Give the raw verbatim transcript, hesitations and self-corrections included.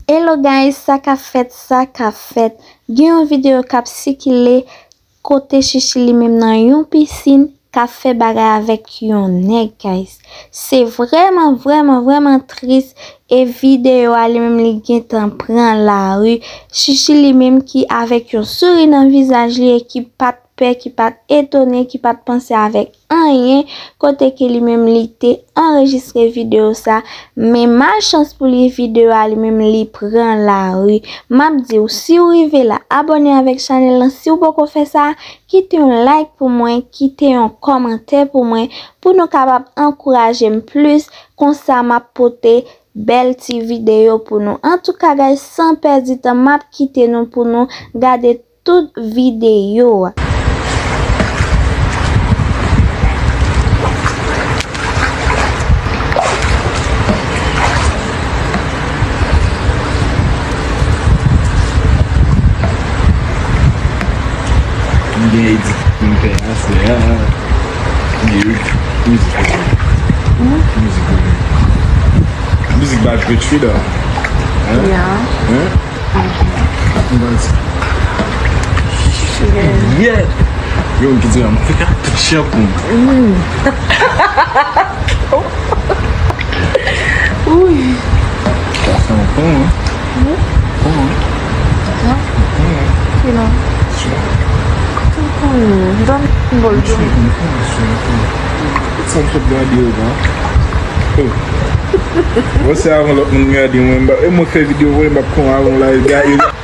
Hello guys, sa k ap fèt, sa k ap fèt? Gen yon videyo k ap sikile kote Chichi li menm nan yon pisin k ap fè bagay avèk yon nèg, guys. Se vrèman, vrèman, vrèman tris. E videyo a li menm li gentan pran lari. Chichi li menm ki avèk yon souri nan vizaj li e ki pa t pè, ki pa t etone, ki pa t panse avèk anyen, kote ke li menm li te anrejistre videyo sa, men malchans pou li, videyo a li menm li pran lari. M ap di w, si w rive la, abòne avèk chanèl lan, si w poko fè sa, kite yon like pou mwen, kite yon kòmantè pou mwen, pou nou kapab ankouraje m plis, konsa m ap pote bèl ti videyo pou nou. Antouka, guys, san pèdi tan, m ap kite nou pou nou gade tout videyo a. M gen edit pou m fè aswè a. Mizik. Mizik. Mizik ba jwe chwi la. Hein? Yeah. Hein? Yeah. Yo, ki di, "M fè ka tout chan pou m." Uy. Sa se yon pon, hein? Pon, hein? Ki non? Sure. Ki pon? Donn m bòl. Sure, sure, sure. Sa m sot gade yo, hein? Oh. Bon, se avan lòt moun gade mwen, m pa, e mwen fè videyo, mwen, m pa pran avan la, gade.